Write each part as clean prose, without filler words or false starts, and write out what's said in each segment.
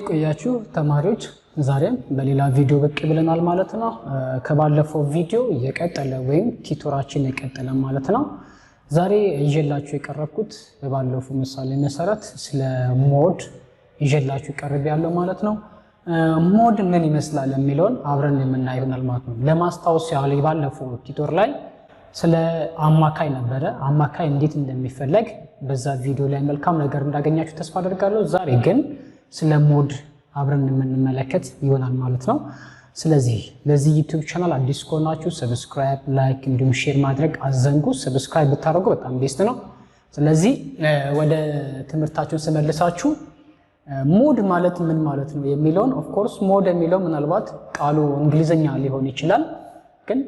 እንዴት ቆያችሁ ተማሪዎች? ዛሬም በሌላ ቪዲዮ ብቅ ብለናል ማለት ነው። ከባለፈው ቪዲዮ የቀጠለ ወይም tutorial ኣችን የቀጠለ ማለት ነው። ዛሬ ይዤላችሁ የቀረብኩት በባለፈው ምሳሌ መሰረት ስለ mode ይዤላችሁ ቀርቤያለሁ ማለት ነው። Mode ምን ይመስላል የሚለውን አብረን የምናይ ይሆናል ማለት ነው። ለማስታወስ ያህል ባለፈው tutorial ላይ ስለ አማካይ ነበረ። አማካይ እንዴት እንደሚፈለግ በዛ ቪዲዮ ላይ መልካም ነገር እንዳገኛችሁ ተስፋ አደርጋለሁ። ዛሬ ግን ስለ mode አብረን የምንመለከት ይሆናል ማለት ነው። ስለዚህ ለዚህ YouTube channel አዲስ ከሆናችሁ subscribe፣ like እንዲሁም share ማድረግ አትዘንጉ። Subscribe ብታደርጉ በጣም best ነው። ስለዚህ ወደ ትምህርታችሁን ስመልሳችሁ mode ማለት ምን ማለት ነው የሚለውን፣ of course mode የሚለው ምናልባት ቃሉ እንግሊዝኛ ሊሆን ይችላል፣ ግን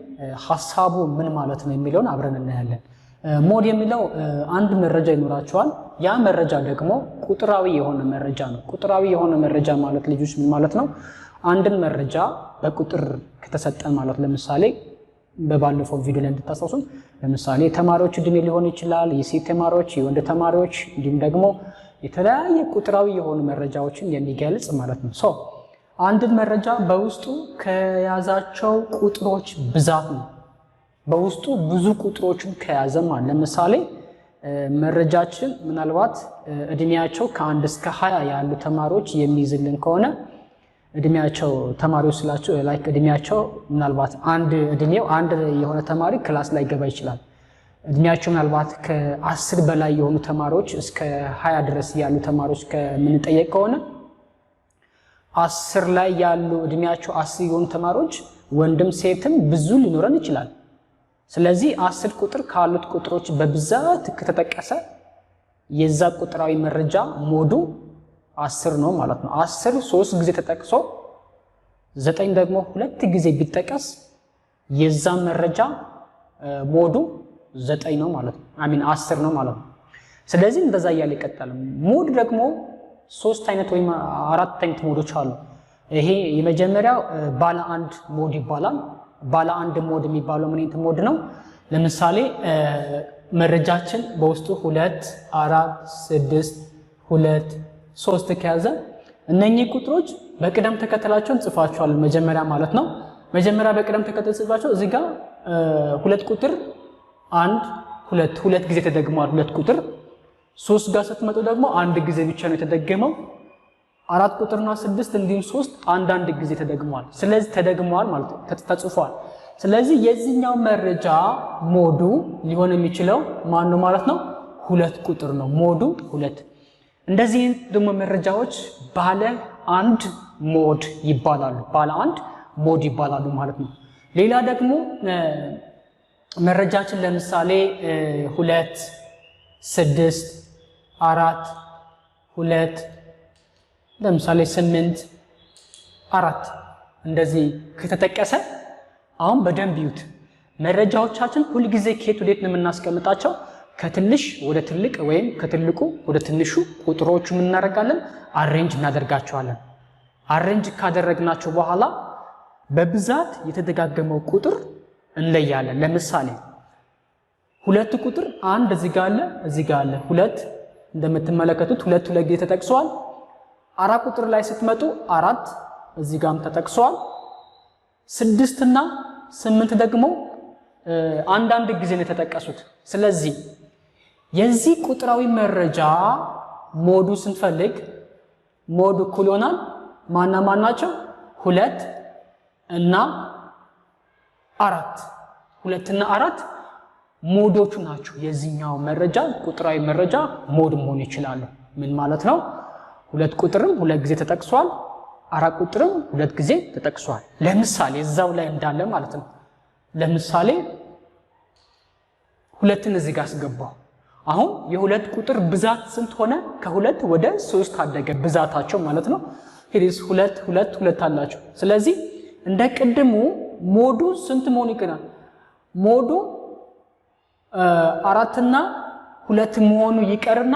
ሀሳቡ ምን ማለት ነው የሚለውን አብረን እናያለን። Mode የሚለው አንድ መረጃ ይኖራችኋል። ያ መረጃ ደግሞ ቁጥራዊ የሆነ መረጃ ነው። ቁጥራዊ የሆነ መረጃ ማለት ልጆች ምን ማለት ነው? አንድን መረጃ በቁጥር ከተሰጠ ማለት፣ ለምሳሌ በባለፈው ቪዲዮ ላይ እንድታስታውሱ፣ ለምሳሌ የተማሪዎች እድሜ ሊሆን ይችላል፣ የሴት ተማሪዎች፣ የወንድ ተማሪዎች እንዲሁም ደግሞ የተለያየ ቁጥራዊ የሆኑ መረጃዎችን የሚገልጽ ማለት ነው። So አንድን መረጃ በውስጡ ከያዛቸው ቁጥሮች ብዛት ነው። በውስጡ ብዙ ቁጥሮችን ከያዘ ማለት፣ ለምሳሌ መረጃችን ምናልባት እድሜያቸው ከ1 እስከ 20 ያሉ ተማሪዎች የሚይዝልን ከሆነ፣ እድሜያቸው ተማሪዎች ስላቸው like እድሜያቸው ምናልባት አንድ እድሜው 1 የሆነ ተማሪ class ላይ ገባ ይችላል። እድሜያቸው ምናልባት ከ10 በላይ የሆኑ ተማሪዎች እስከ 20 ድረስ ያሉ ተማሪዎች ከምንጠየቅ ከሆነ 10 ላይ ያሉ እድሜያቸው 10 የሆኑ ተማሪዎች ወንድም ሴትም ብዙ ሊኖረን ይችላል። ስለዚህ 10 ቁጥር ካሉት ቁጥሮች በብዛት ከተጠቀሰ የዛ ቁጥራዊ መረጃ mode ኡ 10 ነው ማለት ነው። 10 ሶስት ጊዜ ተጠቅሶ 9 ደግሞ ሁለት ጊዜ ቢጠቀስ የዛ መረጃ mode ኡ 9 ነው ማለት ነው። I mean 10 ነው ማለት ነው። ስለዚህ እንደዛ እያለ ይቀጥላል። Mode ደግሞ ሶስት አይነት ወይም አራት አይነት mode ኦች አሉ። ይሄ የመጀመሪያው ባለ አንድ mode ይባላል። ባለ አንድ mode የሚባለው ምን አይነት mode ነው? ለምሳሌ መረጃችን በውስጡ ሁለት፣ አራት፣ ስድስት፣ ሁለት፣ ሶስት ከያዘ እነኚህ ቁጥሮች በቅደም ተከተላቸው እንጽፋቸዋለን መጀመሪያ ማለት ነው። መጀመሪያ በቅደም ተከተል ጽፋቸው እዚህ ጋር ሁለት ቁጥር አንድ ሁለት ሁለት ጊዜ ተደግሟል። ሁለት ቁጥር ሶስት ጋር ስትመጡ ደግሞ አንድ ጊዜ ብቻ ነው የተደገመው። አራት ቁጥርና ስድስት እንዲሁም ሶስት አንዳንድ ጊዜ ተደግሟል። ስለዚህ ተደግሟል ማለት ነው፣ ተጽፏል። ስለዚህ የዚህኛው መረጃ mode ኡ ሊሆን የሚችለው ማን ነው ማለት ነው? ሁለት ቁጥር ነው mode ኡ ሁለት። እንደዚህ ደግሞ መረጃዎች ባለ አንድ mode ይባላሉ። ባለ አንድ mode ይባላሉ ማለት ነው። ሌላ ደግሞ መረጃችን ለምሳሌ ሁለት፣ ስድስት፣ አራት፣ ሁለት፣ ለምሳሌ ስምንት፣ አራት እንደዚህ ከተጠቀሰ አሁን በደንብ ይዩት። መረጃዎቻችን ሁልጊዜ ከየት ወዴት ነው የምናስቀምጣቸው? ከትንሽ ወደ ትልቅ ወይም ከትልቁ ወደ ትንሹ ቁጥሮቹ ምን እናደርጋለን? Arrange እናደርጋቸዋለን። Arrange ካደረግናቸው በኋላ በብዛት የተደጋገመው ቁጥር እንለያለን። ለምሳሌ ሁለት ቁጥር አንድ እዚህ ጋር አለ፣ እዚህ ጋር አለ። ሁለት እንደምትመለከቱት ሁለት ሁለት ጊዜ ተጠቅሷል። አራት ቁጥር ላይ ስትመጡ አራት እዚህ ጋርም ተጠቅሷል። ስድስትና ስምንት ደግሞ አንዳንድ ጊዜ ነው የተጠቀሱት። ስለዚህ የዚህ ቁጥራዊ መረጃ mode ኡ ስንፈልግ mode እኩል ይሆናል ማና ማን ናቸው? ሁለት እና አራት። ሁለትና አራት mode ኦቹ ናቸው። የዚህኛው መረጃ ቁጥራዊ መረጃ mode መሆን ይችላሉ። ምን ማለት ነው? ሁለት ቁጥርም ሁለት ጊዜ ተጠቅሷል። አራት ቁጥርም ሁለት ጊዜ ተጠቅሷል። ለምሳሌ እዛው ላይ እንዳለ ማለት ነው። ለምሳሌ ሁለትን እዚህ ጋር አስገባው። አሁን የሁለት ቁጥር ብዛት ስንት ሆነ? ከሁለት ወደ ሶስት አደገ ብዛታቸው ማለት ነው። Here ሁለት ሁለት ሁለት አላቸው። ስለዚህ እንደ ቅድሙ mode ኡ ስንት መሆን ይቀራል? Mode ኡ አራትና ሁለት መሆኑ ይቀርና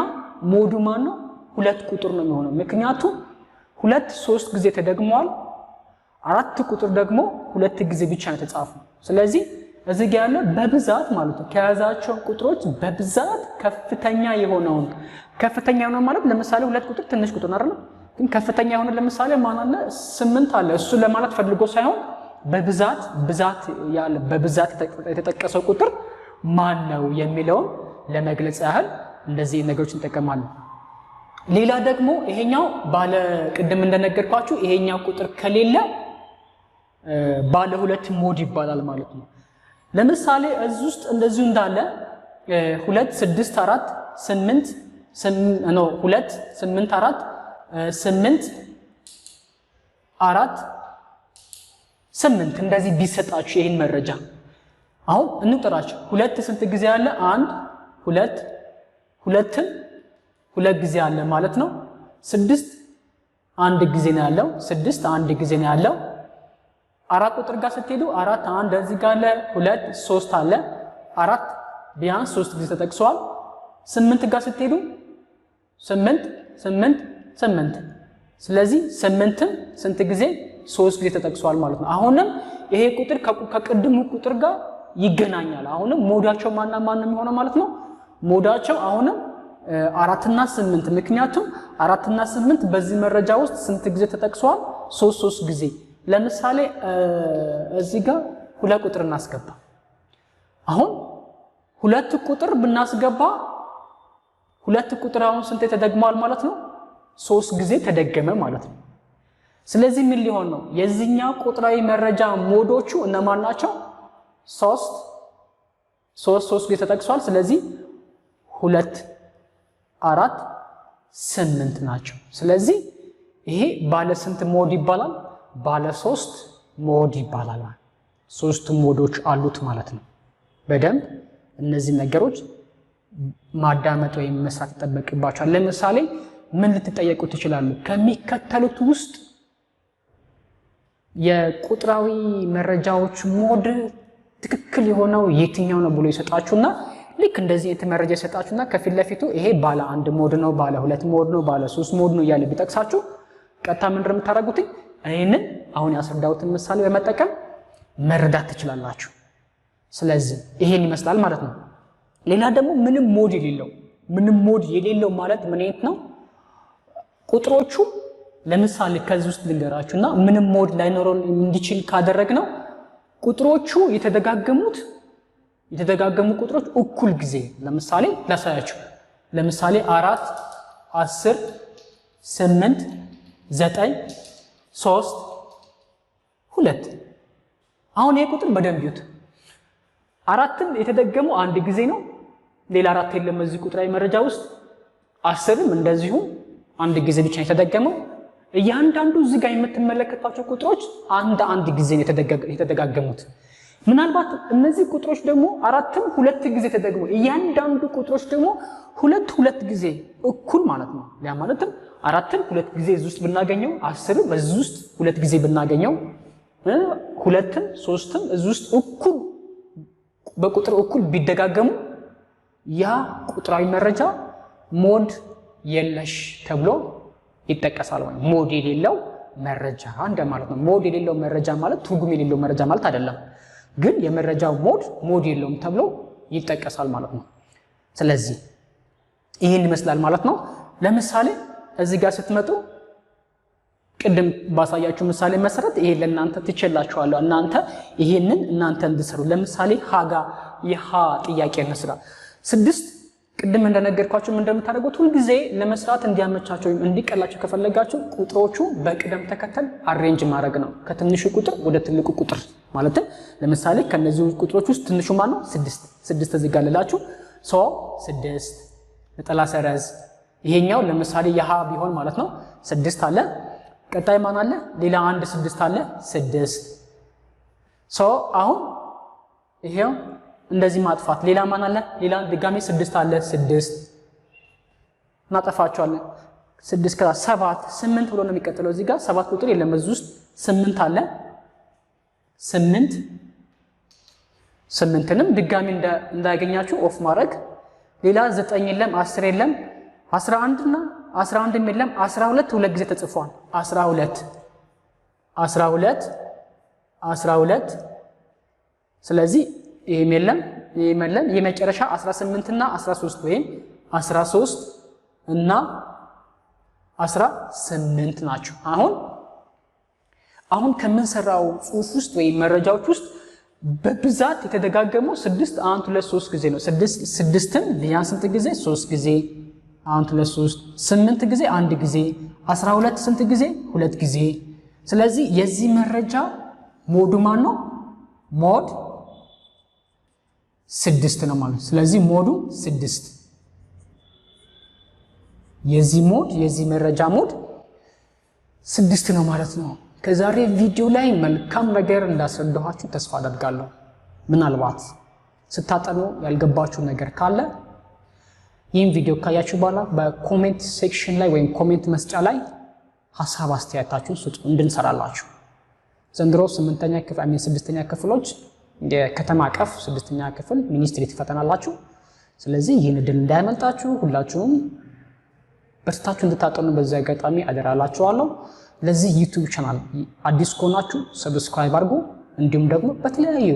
mode ኡ ማን ነው? ሁለት ቁጥር ነው የሚሆነው። ምክንያቱም ሁለት ሶስት ጊዜ ተደግሟል። አራት ቁጥር ደግሞ ሁለት ጊዜ ብቻ ነው የተጻፈው። ስለዚህ እዚህ ጋር ያለ በብዛት ማለት ነው ከያዛቸው ቁጥሮች በብዛት ከፍተኛ የሆነውን፣ ከፍተኛ የሆነው ማለት ለምሳሌ ሁለት ቁጥር ትንሽ ቁጥር ነው አይደል? ግን ከፍተኛ የሆነ ለምሳሌ ማን አለ? 8 አለ። እሱ ለማለት ፈልጎ ሳይሆን በብዛት ብዛት ያለ በብዛት የተጠቀሰው ቁጥር ማን ነው የሚለውን ለመግለጽ ያህል እንደዚህ ነገሮች እንጠቀማለን። ሌላ ደግሞ ይሄኛው ባለ ቅድም እንደነገርኳችሁ ይሄኛው ቁጥር ከሌለ ባለ ሁለት mode ይባላል ማለት ነው። ለምሳሌ እዚህ ውስጥ እንደዚሁ እንዳለ 2 6 4 8 ነው 2 8 4 8 4 8 እንደዚህ ቢሰጣችሁ ይሄን መረጃ አሁን እንቁጠራቸው። ሁለት ስንት ጊዜ አለ? 1 2 2 ሁለት ጊዜ አለ ማለት ነው። 6 አንድ ጊዜ ነው ያለው። 6 አንድ ጊዜ ነው ያለው። አራት ቁጥር ጋር ስትሄዱ 4 1 እዚህ ጋር አለ፣ 2 3 አለ። 4 ቢያንስ 3 ጊዜ ተጠቅሷል። 8 ጋር ስትሄዱ 8 8 8። ስለዚህ 8ም ስንት ጊዜ? 3 ጊዜ ተጠቅሷል ማለት ነው። አሁንም ይሄ ቁጥር ከቅድሙ ቁጥር ጋር ይገናኛል። አሁንም ሞዳቸው ማንና ማን የሚሆነው ማለት ነው? ሞዳቸው አሁንም 4 እና 8። ምክንያቱም 4 እና 8 በዚህ መረጃ ውስጥ ስንት ጊዜ ተጠቅሷል? 3 3 ጊዜ። ለምሳሌ እዚህ ጋር 2 ቁጥር እናስገባ። አሁን 2 ቁጥር ብናስገባ 2 ቁጥር አሁን ስንት ተደግሟል ማለት ነው? 3 ጊዜ ተደገመ ማለት ነው። ስለዚህ ምን ሊሆን ነው? የዚህኛው ቁጥራዊ መረጃ ሞዶቹ እነማን ናቸው? 3 3 3 ጊዜ ተጠቅሷል። ስለዚህ 2 4 8 ናቸው። ስለዚህ ይሄ ባለ ስንት mode ይባላል? ባለ 3 mode ይባላል። 3 ሞዶች አሉት ማለት ነው። በደንብ እነዚህ ነገሮች ማዳመጥ ወይም መስራት ይጠበቅባቸዋል። ለምሳሌ ምን ልትጠየቁ ትችላሉ? ከሚከተሉት ውስጥ የቁጥራዊ መረጃዎች mode ትክክል የሆነው የትኛው ነው ብሎ ይሰጣችሁና ልክ እንደዚህ አይነት መረጃ ይሰጣችሁና ከፊት ለፊቱ ይሄ ባለ አንድ mode ነው፣ ባለ ሁለት mode ነው፣ ባለ ሶስት mode ነው እያለ ቢጠቅሳችሁ ቀጥታ ምንድን ነው የምታደርጉት? ይሄንን አሁን ያስረዳሁትን ምሳሌ በመጠቀም መረዳት ትችላላችሁ። ስለዚህ ይሄን ይመስላል ማለት ነው። ሌላ ደግሞ ምንም mode የሌለው፣ ምንም mode የሌለው ማለት ምን አይነት ነው? ቁጥሮቹ ለምሳሌ ከዚህ ውስጥ ልንገራችሁና ምንም mode ላይኖረው እንዲችል ካደረግነው ቁጥሮቹ የተደጋገሙ ቁጥሮች እኩል ጊዜ ለምሳሌ ላሳያችሁ። ለምሳሌ 4 10 8 9 3 2። አሁን ይሄ ቁጥር በደንብ ይዩት። 4ም የተደገመው አንድ ጊዜ ነው። ሌላ 4 የለም እዚህ ቁጥራዊ መረጃ ውስጥ። 10ም እንደዚሁ አንድ ጊዜ ብቻ ነው የተደገመው። እያንዳንዱ እዚህ ጋር የምትመለከቷቸው ቁጥሮች አንድ አንድ ጊዜ ነው የተደጋገሙት። ምናልባት እነዚህ ቁጥሮች ደግሞ 4ም 2 ጊዜ ተደግሞ እያንዳንዱ ቁጥሮች ደግሞ 2 2 ጊዜ እኩል ማለት ነው። ያ ማለትም 4ም 2 ጊዜ እዚህ ውስጥ ብናገኘው፣ 10ም እዚህ ውስጥ 2 ጊዜ ብናገኘው፣ 2ም 3ም እዚህ ውስጥ እኩል በቁጥር እኩል ቢደጋገሙ ያ ቁጥራዊ መረጃ mode የለሽ ተብሎ ይጠቀሳል። ወይ mode የሌለው መረጃ እንደማለት ነው። mode የሌለው መረጃ ማለት ትርጉም የሌለው መረጃ ማለት አይደለም፣ ግን የመረጃው mode የለውም ተብሎ ይጠቀሳል ማለት ነው። ስለዚህ ይሄን ይመስላል ማለት ነው። ለምሳሌ እዚህ ጋር ስትመጡ ቅድም ባሳያችሁ ምሳሌ መሰረት ይሄ ለእናንተ ትችላችኋለሁ። እናንተ ይሄንን እናንተ እንድትሰሩ። ለምሳሌ ሀጋ የሃ ጥያቄ እንስራ። 6 ቅድም እንደነገርኳችሁ ምን እንደምታደርጉት ሁል ጊዜ ለመስራት እንዲያመቻቸው ወይም እንዲቀላቸው ከፈለጋችሁ ቁጥሮቹ በቅደም ተከተል አሬንጅ ማድረግ ነው። ከትንሹ ቁጥር ወደ ትልቁ ቁጥር ማለትም ለምሳሌ ከነዚህ ቁጥሮች ውስጥ ትንሹ ማን ነው? 6 6 እዚህ ጋር ልላችሁ so 6 ነጠላ ሰረዝ ይሄኛው ለምሳሌ የሃ ቢሆን ማለት ነው 6 አለ። ቀጣይ ማን አለ? ሌላ አንድ 6 አለ 6። so አሁን ይሄው እንደዚህ ማጥፋት። ሌላ ማን አለ? ሌላ ድጋሚ 6 አለ 6 እናጠፋቸዋለን። 6 ከዛ 7 8 ብሎ ነው የሚቀጥለው። እዚህ ጋር 7 ቁጥር የለም እዚህ ውስጥ 8 አለ 8 8ንም ድጋሚ እንዳያገኛችሁ off ማድረግ። ሌላ 9 የለም፣ 10 የለም፣ 11 እና 11ም የለም፣ 12 ሁለት ጊዜ ተጽፏል። 12 12 12። ስለዚህ ይሄም የለም ይሄም የለም። የመጨረሻ 18 እና 13 ወይም 13 እና 18 ናቸው። አሁን ከምንሰራው ጽሁፍ ውስጥ ወይም መረጃዎች ውስጥ በብዛት የተደጋገመው 6 1 2 3 ጊዜ ነው። 6 6ን ሊያን ስንት ጊዜ? 3 ጊዜ። 1 2 3 8 ጊዜ 1 ጊዜ፣ 12 ስንት ጊዜ? 2 ጊዜ። ስለዚህ የዚህ መረጃ mode ኡ ማን ነው? Mode 6 ነው ማለት። ስለዚህ mode ኡ 6፣ የዚህ mode፣ የዚህ መረጃ mode 6 ነው ማለት ነው። ከዛሬ ቪዲዮ ላይ መልካም ነገር እንዳስረዳኋችሁ ተስፋ አደርጋለሁ። ምናልባት ስታጠኑ ያልገባችሁ ነገር ካለ ይህን ቪዲዮ ካያችሁ በኋላ በ comment section ላይ ወይም comment መስጫ ላይ ሀሳብ አስተያየታችሁን ስጡ እንድንሰራላችሁ። ዘንድሮ 8ኛ ክፍል፣ አሚን 6ኛ ክፍሎች የከተማ አቀፍ 6ኛ ክፍል ሚኒስትሪ ትፈተናላችሁ። ስለዚህ ይህን እድል እንዳያመልጣችሁ ሁላችሁም በርታችሁ እንድታጠኑ በዚህ አጋጣሚ አደራላችኋለሁ። ለዚህ YouTube channel አዲስ ከሆናችሁ subscribe አድርጉ። እንዲሁም ደግሞ በተለያዩ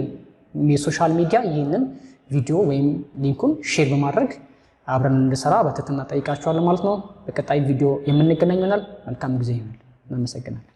የ social media ይህንን ቪዲዮ ወይም link ኡን share በማድረግ አብረን እንድሰራ በትህትና ጠይቃችኋለሁ ማለት ነው። በቀጣይ ቪዲዮ የምንገናኝ ይሆናል። መልካም ጊዜ ይሆናል። እናመሰግናለን።